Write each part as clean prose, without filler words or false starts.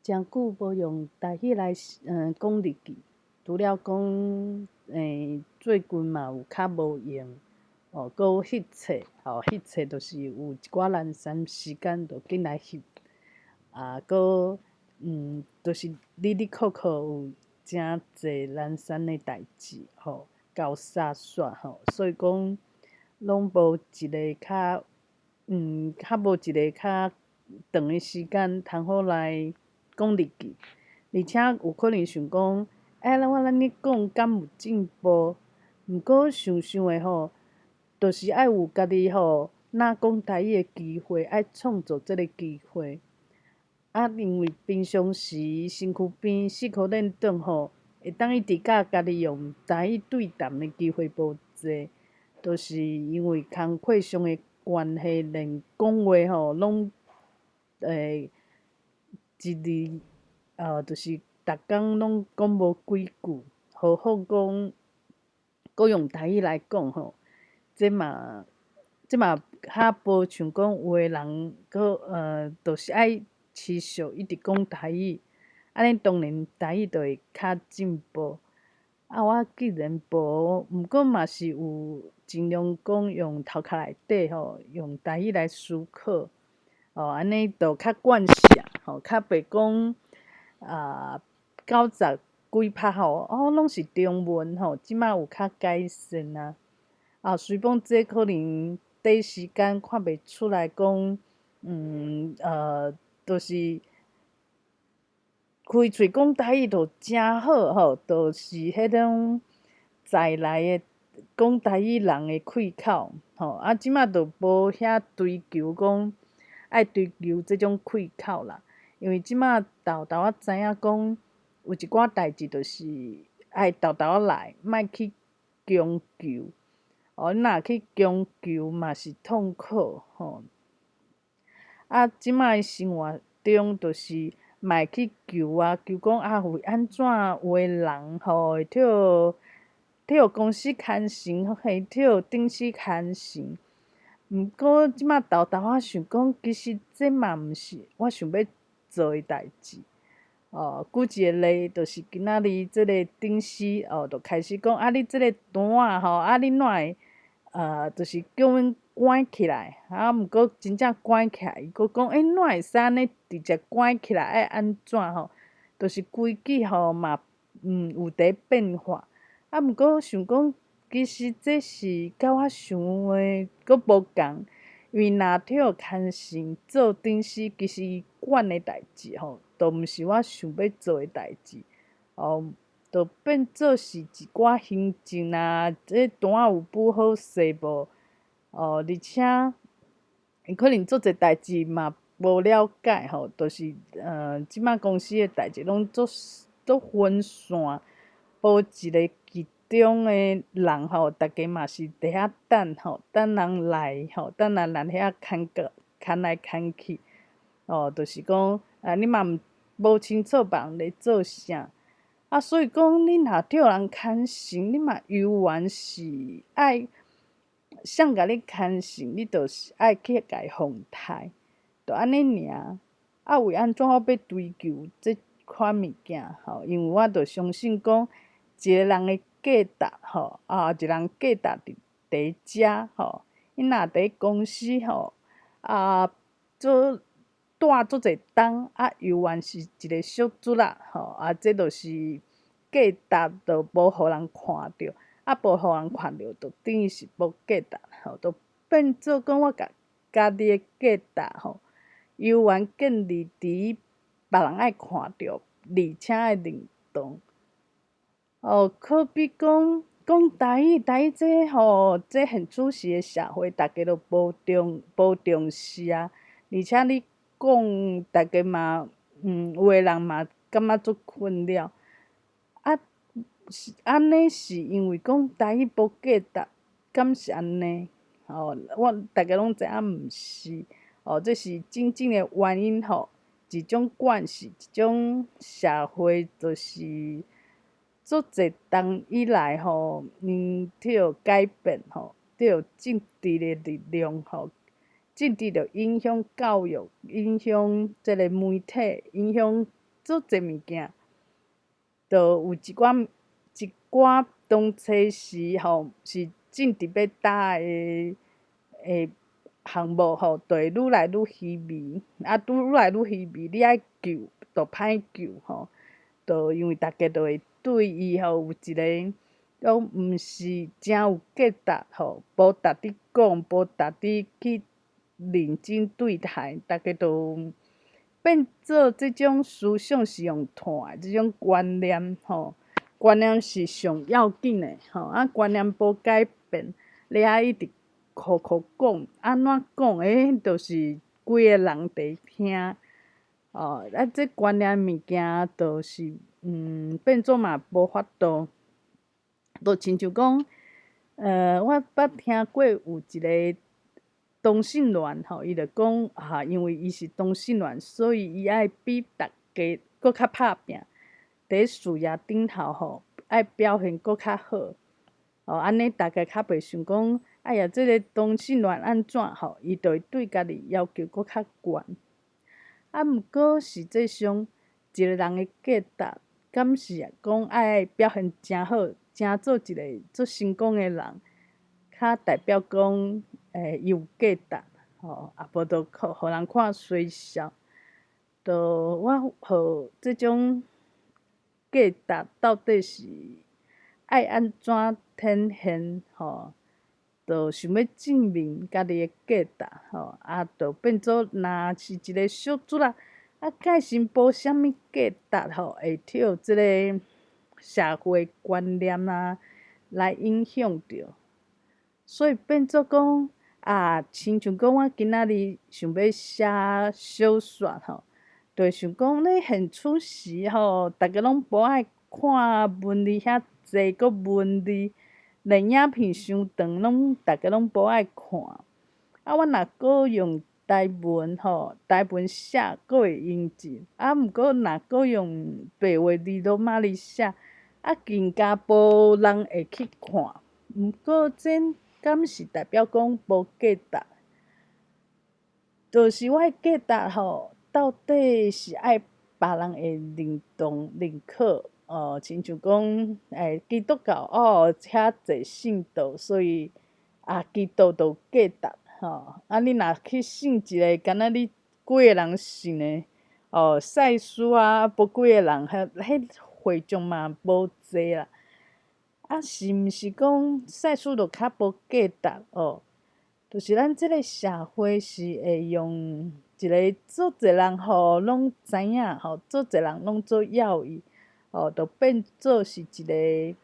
誠久無用台語來講日記，除了講最近嘛有較無閒，哦，閣有翕冊，吼，翕冊就是有一寡懶散時間就緊來翕，啊，閣就是里里扣扣有誠濟懶散的代誌，吼，交沙煞吼，所以講攏無一个較較無一个較長的時間通好來講日記，而且有可能想講，欸，我按呢講敢有進步？毋過想想的吼，就是愛有家己吼，若講台語的機會，愛創造這个機會。啊，因為平常時身軀邊四箍輪轉吼，會當一直佮家己用台語對談的機會無濟，就是因為工課上的關係，連講話吼攏會一日，就是逐工攏講無幾句，何況講閣用台語來講吼，這嘛這嘛較無像講有的人閣就是愛持續一直講台語，按呢當然台語就會較進步。啊，我既然無，毋過嘛是有盡量講用頭殼內底吼，用台語來思考，哦，按呢就較慣勢啊，吼，較袂講啊九十幾趴吼，哦，攏是中文吼，這馬有較改善啊。啊，雖講這可能短時間看袂出來講，就是開喙講台語就誠好吼，就是彼種在來的講台語人的開口吼，啊，這馬就無遐追求講愛追求這種開口啦，因為這馬沓沓仔知影講有一寡代誌就是愛沓沓仔來，莫去強求。哦，你若去強求嘛是痛苦吼。啊，這馬的生活中就是嘛會去求啊，求講啊，為按怎有的人吼會予予公司牽成，會予頂司牽成。毋過這馬沓沓仔想講，其實這嘛毋是我想欲做的代誌。哦，舉一個例，就是今仔日這个頂司哦，就開始講啊，你這个單仔吼，啊，你哪會就是叫阮關起來，啊，毋過真正關起來，伊閣講，欸，哪會使按呢直接關起來，愛按怎吼？就是規矩吼嘛，有佇變化。啊，毋過想講，其實這是佮我想的閣無仝，因為若予牽成做頂司，其實伊管的代誌吼，都毋是我想欲做的代誌，哦，就變做是一寡行政啊，這單仔有補好勢無？哦，而且伊可能足濟代誌嘛無了解吼，就是這馬公司的代誌攏足足分散，無一个集中的人吼，逐家嘛是佇遐等吼，等人來吼，等人來遐牽過牽來牽去，哦，就是講啊，你嘛無清楚別人咧做啥，啊，所以講你若予人牽成，你嘛猶原是愛誰共你牽成，你就是愛去共伊奉刣，就按呢爾。啊，為按怎我欲追求這款物件吼？因為我就相信講，一个人的價值吼，啊，一個人價值佇遮吼，伊若佇公司吼，啊，做帶足濟冬，啊，猶原是一个小卒仔吼，啊，這就是價值就無予人看著，啊，無予人看著，就等於是無價值吼，就變做講我共家己的價值吼，猶原建立佇別人愛看著，而且會認同。哦，可比講講台語，台語這吼，這現此時的社會，逐家都無重視啊。而且你講，逐家嘛，有的人嘛感覺足困擾。啊，是按呢是因為講台語無價值，敢是按呢？吼，我逐家攏知影毋是。哦，這是真正的原因吼，一種慣勢，一種社會就是足濟冬以來吼，𪜶去改變吼，去政治的力量吼，政治就影響教育，影響這个媒體，影響足濟物件，就有一寡一寡當初時吼是政治欲打的的項目吼，就會愈來愈稀微，啊，愈來愈稀微，你愛救就歹救吼，就因為逐家就會對伊吼有一个講毋是誠有價值吼，無值得講，無值得去認真對待，逐家就變做這種思想是用傳的，這種觀念吼，觀念是上要緊的吼，啊，觀念無改變，你愛一直苦苦講，按怎講？就是規个人佇聽，哦，啊，這觀念物件就是，變做嘛無法度，就親像講，我捌聽過有一个同性戀吼，伊就講啊，因為伊是同性戀，所以伊愛比逐家閣較拍拚，佇事業頂頭吼，愛表現閣較好，哦，按呢逐家較袂想講，哎呀，這个同性戀按怎吼，伊就會對家己要求閣較懸。啊，毋過實際上，一个人的價值，敢是講愛表現誠好，誠做一个足成功的人，較代表講，伊有價值，吼，啊無就予人看衰小。就我予這種價值到底是愛按怎體現，吼？就想欲證明家己的價值，吼，啊，就變做若是一个小卒仔，啊，蓋是無啥物價值，吼，會予這个社會觀念啊來影響著，所以變做講啊，親像講我今仔日想欲寫小說吼，就會想講咧現此時吼，逐家攏無愛看文字遐濟，閣文字連影片傷長，攏逐家攏無愛看。啊，我若閣用台文吼，台文寫閣會容易。啊，毋過若閣用白話字羅馬字寫，啊，更加無人會去看。毋過這敢是代表講無價值？就是我的價值吼，到底是愛別人會認同認可？哦，親像講，基督教哦，遐濟信徒，所以啊，基督就有價值吼。啊，你若去信一个，敢若你幾个人信的，哦，賽斯啊，無幾個人，彼會眾嘛無濟啦。啊，是毋是講賽斯就較無價值哦？就是咱這个社會是會用一个足濟人吼攏知影吼，足濟人攏做要伊，哦，就變做是一个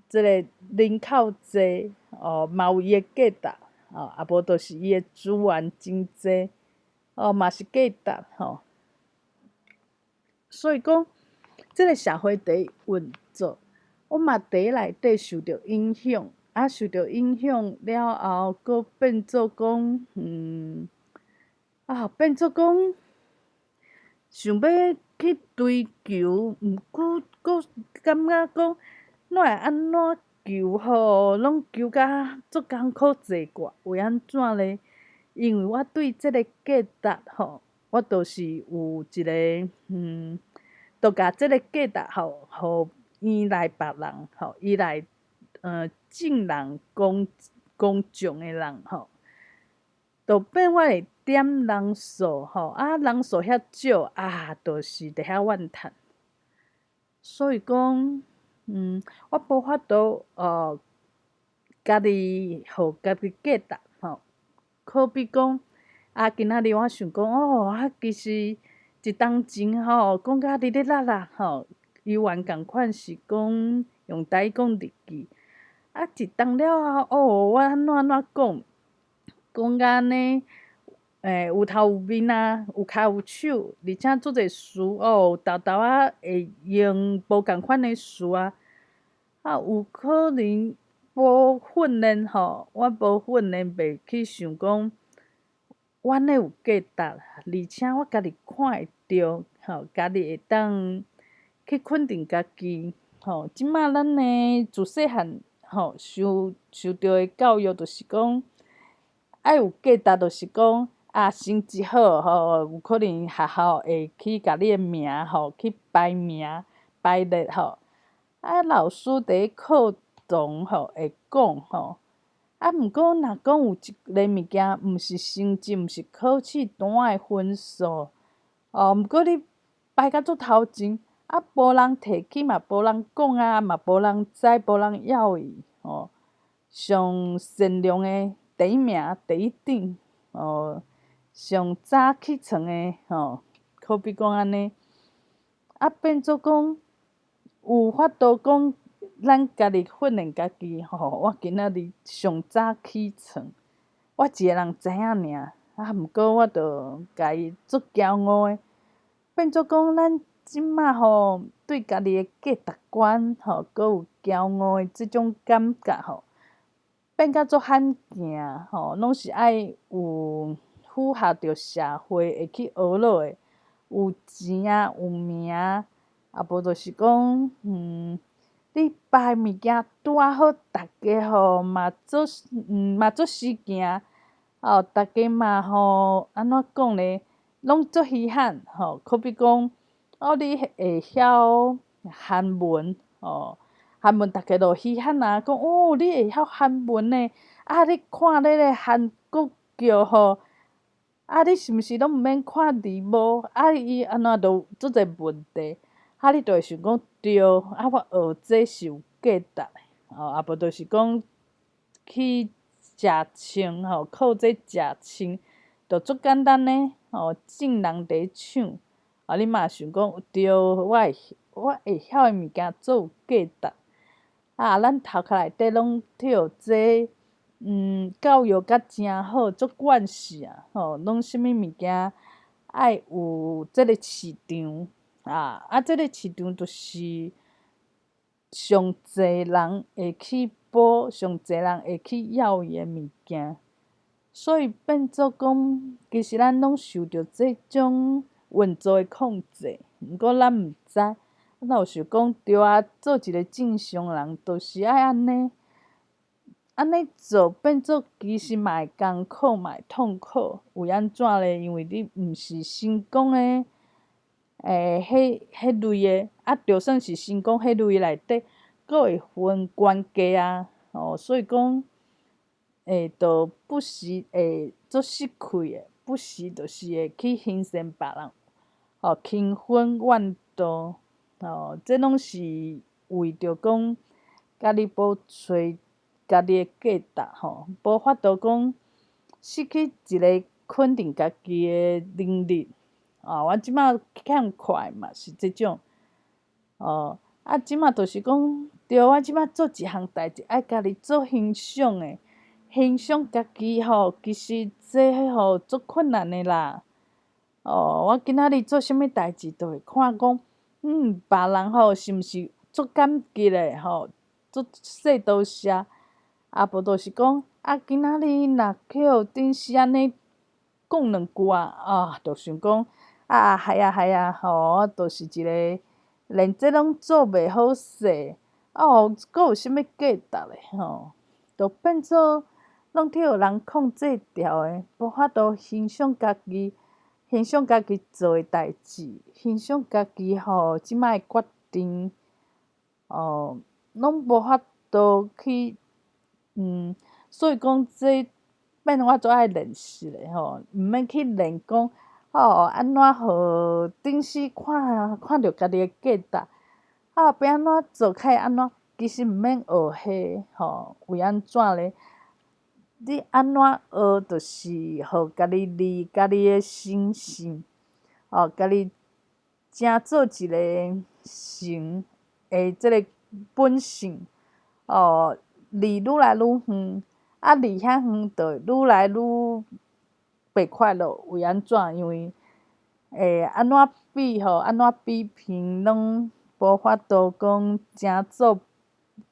這个人口濟哦，嘛有伊的價值哦，啊無就是伊的資源真濟哦，嘛是價值吼。所以講，這个社會佇運作，我嘛佇內底受著影響，啊，受著影響了後，閣變做講，啊，變做講，想欲去追求，毋過閣感覺講，哪會按怎求吼，攏求甲足艱苦濟掛，為按怎咧？因為我對這个價值吼，我就是有一个，就共這个價值吼，予依賴別人吼，依賴眾人公公眾的人吼，就變我會點人數吼，啊人數遐少啊，就是佇遐怨嘆。所以講，我無法度家己予家己價值吼。好比講，啊，今仔日我想講，哦，啊，其實一當前吼，講甲哩哩啦啦吼，猶原仝款是講用台語講日記。啊，一當了後，哦，我按怎按怎講，講甲按呢，有頭有面啊，有跤有手，而且足濟詞哦，沓沓仔會用無仝款的詞啊，啊，有可能無訓練吼，我無訓練，袂去想講，我按呢有價值，而且我家己看會著，吼，家己會當去肯定家己，吼。這馬咱呢自細漢吼受受著的教育，就是講愛有價值，就是講啊，成績好吼，有可能學校會去共你的名吼去排名排列吼。啊，老師佇咧課堂吼會講吼，啊，毋過若講有一个物件，毋是成績，毋是考試單的分數，哦，毋過你排甲足頭前，啊，無人提起嘛，無人講啊，嘛無人知，無人要伊吼。上善良的第一名，第一等，哦，上早起床的吼，好比講按呢，啊，變做講有法度講，咱家己訓練家己吼，我今仔日上早起床，我一个人知影爾，啊，毋過我著共伊足驕傲的，變做講咱這馬吼對家己的價值觀吼，閣有驕傲的這種感覺吼，變甲足罕見吼，攏是愛有符合著社會會去學落的，有錢啊，有名啊，無就是講，你擺物件拄仔好，逐家吼嘛做，嘛做時行，哦，逐家嘛吼，按怎講咧，攏足稀罕吼，好比講，哦，你會曉韓文，哦，韓文逐家都稀罕啊，講哦，你會曉韓文呢？啊，你看咧个韓國劇吼，啊，你是毋是攏毋免看字幕？啊，伊按怎都足濟問題，啊，你就會想講對，啊，我學這是有價值的，哦，啊無就是講去食穿吼，靠這食穿，就足簡單呢，吼，眾人佇咧搶，啊，你嘛想講對，我會曉的物件足有價值。啊，咱頭殼內底攏去予這，教育甲誠好，足慣勢啊，吼，攏啥物物件愛有這个市場，啊，啊，這个市場就是上濟人會去補，上濟人會去要伊的物件，所以變做講，其實咱攏受著這種運作的控制，毋過咱毋知，咱有想講對啊，做一個正常人，就是愛按呢，按呢做，變做其實嘛會艱苦，嘛會痛苦。為按怎咧？因為你毋是成功的，彼彼類的，啊，就算是成功彼類內底，閣會分懸低啊，哦，所以講，會著不時會足失氣的，不時就是會去欣羨別人，哦，輕粉怨妒，哦，這攏是為著講，共你無揣家己的價值吼，無法度講失去一个肯定家己的能力。啊，我這馬欠缺的嘛是這種，哦，啊，這馬就是講，對，我這馬做一項代誌，愛家己做欣賞的，欣賞家己吼，其實這吼足困難的啦。哦，我今仔日做啥物代誌，都會看講，別人吼是毋是足感激的吼，足說多謝，啊，無就是講，啊，今仔日若去予頂時按呢講兩句啊，啊，就想講，啊，係啊係啊，吼，我就是一个連這攏做袂好勢，哦，閣有啥物價值咧？吼，就變做攏去予人控制牢的，無法度欣賞家己，欣賞家己做的代誌，欣賞家己吼這擺的決定，哦，攏無法度去，所以講這變我足愛練習的吼，毋免去練講，哦，按怎予頂時看看著家己的價值，啊，欲按怎做較會按怎，其實毋免學彼吼，為按怎咧？你按怎學，就是予家己離家己的心性，哦，家己成做一个神的這个本性，哦，離愈來愈遠，啊，離遐遠就會愈來愈袂快樂。為按怎？因為會按怎比吼，按怎比拼，攏無法度講成做，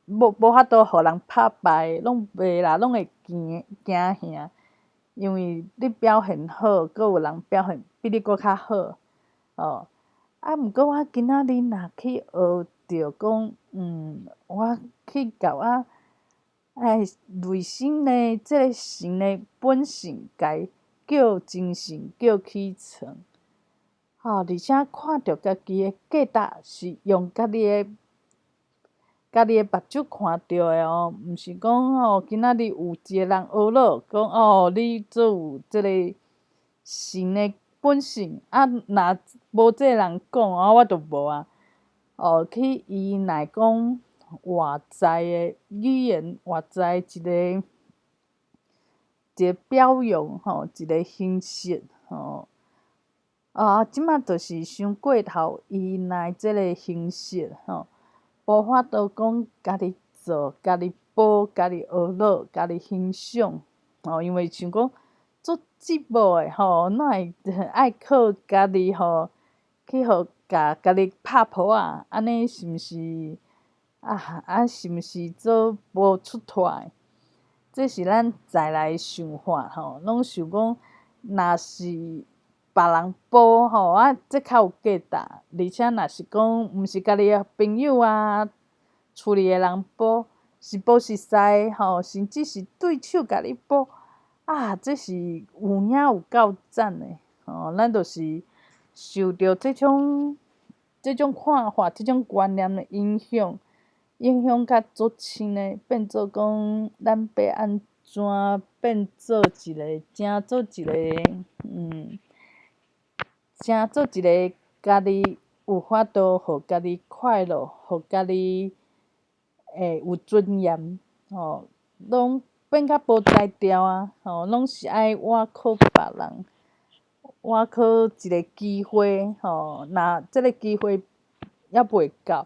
無法度予人拍敗，攏袂啦，攏會驚驚嚇。因為你表現好，閣有人表現比你閣較好，哦。啊，毋過我今仔日若去學著講，我去共我內心的這个神的本性，共伊叫精神，叫起床，吼，而且看著家己的價值是用家己的目睭看著的哦，毋是講吼，今仔日有一个人呵咾，講哦，你做有這个神的本性，啊，若無這个人講，啊，我就無啊。哦，去依賴講外在的語言，外在一個表揚吼，一個形式吼。啊，這馬就是傷過頭依賴這个形式吼，無法度講家己做、家己報、家己呵咾、家己欣賞吼，因為想講做寂寞的吼，哪會愛靠家己吼去予共家己拍噗仔，按呢是毋是啊？啊，是毋是做無出脫的？這是咱在來的想法吼，攏想講，若是別人報吼，啊，這較有價值。而且若是講毋是家己的朋友啊，厝裡的人報，是無熟似吼，甚至是對手共你報，啊，這是有影有夠讚的吼。咱就是受著這種看法、這種觀念的影響，影響甲足深的，變做講咱欲按怎變做一个，成做一个，成做一个家己有法度予家己快樂，予家己會有尊嚴，吼，攏變較無才調啊，吼，攏是愛倚靠別人，倚靠一个機會，吼，若這个機會猶未到，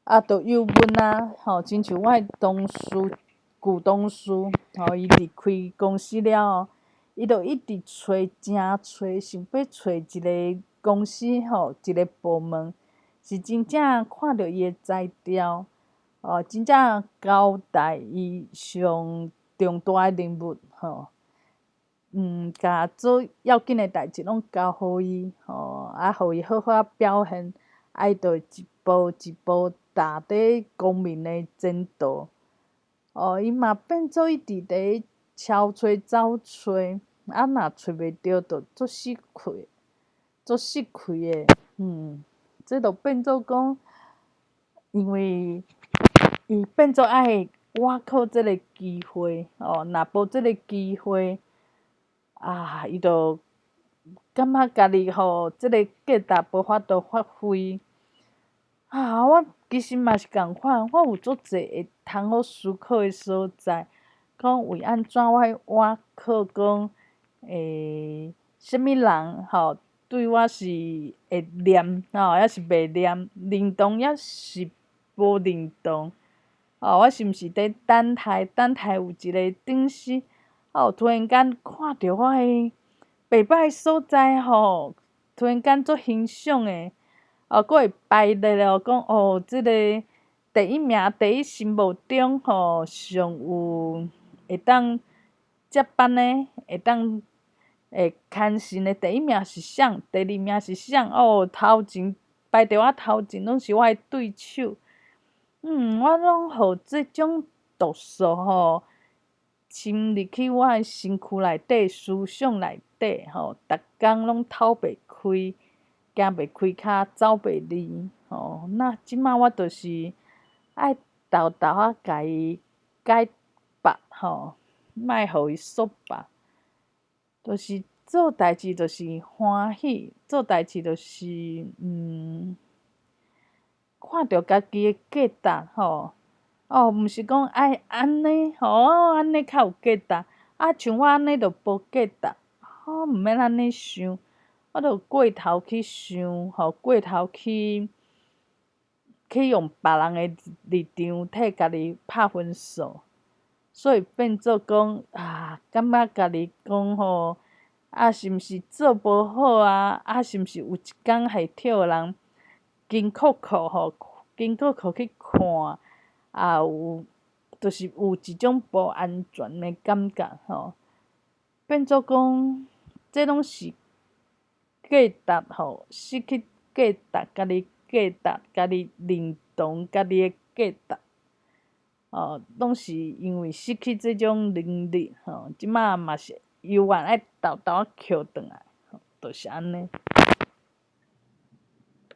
啊，就又問啊，吼，親像我的同事、舊同事，吼，伊離開公司了後，伊就一直揣，誠揣，想欲揣一个公司吼，一个部門，是真正看著伊的才調，哦，真正交代伊上重大的任務，吼，共做要緊的代誌攏交予伊，吼，啊，予伊好好表現，啊，伊就一步一步踏佇光明的前途。哦，伊嘛變做一直佇敲揣走揣，啊，若揣袂著，就足死氣，足死氣的，這就變做講，因為伊變做愛倚靠這个機會，哦，若無這个機會，啊，伊就感覺家己吼，這个價值無法度發揮。啊，我其實嘛是仝款，我有足濟會通好思考的所在，講為按怎我愛倚靠講，啥物人吼對我是會念吼，抑是袂念，認同抑是無認同，吼，我是毋是佇等待？等待有一个頂時，哦，突然間看著我的袂䆀所在吼，突然間足欣賞的，哦，閣會排列哦，講哦，這个第一名第一心目中吼上有會當接班的，會當會牽線的第一名是誰？第二名是誰？哦，頭前排佇我頭前攏是我的對手。我攏予這種毒素吼侵入去我的身軀內底、思想內底吼，逐工攏透袂開，行袂開跤，走袂離吼。那這馬我就是愛沓沓仔共伊解縛吼，莫予伊束縛。就是做代誌就是歡喜，做代誌就是看著家己的價值吼，哦，毋是講愛按呢吼，按呢較有價值，啊，像我按呢就無價值，吼，毋免按呢想，我就過頭去想，吼，過頭去用別人的立場替家己拍分數，所以變做講啊，感覺家己講吼，啊，是毋是做無好啊？啊，是毋是有一工會予人金扣扣吼，金扣扣去看，啊有，就是有一種無安全的感覺吼，變做講，這攏是價值吼，失去價值，家己價值，家己認同家己的價值，哦，攏是因為失去這種能力吼，這馬嘛是猶原愛沓沓仔抾轉來，就是按呢。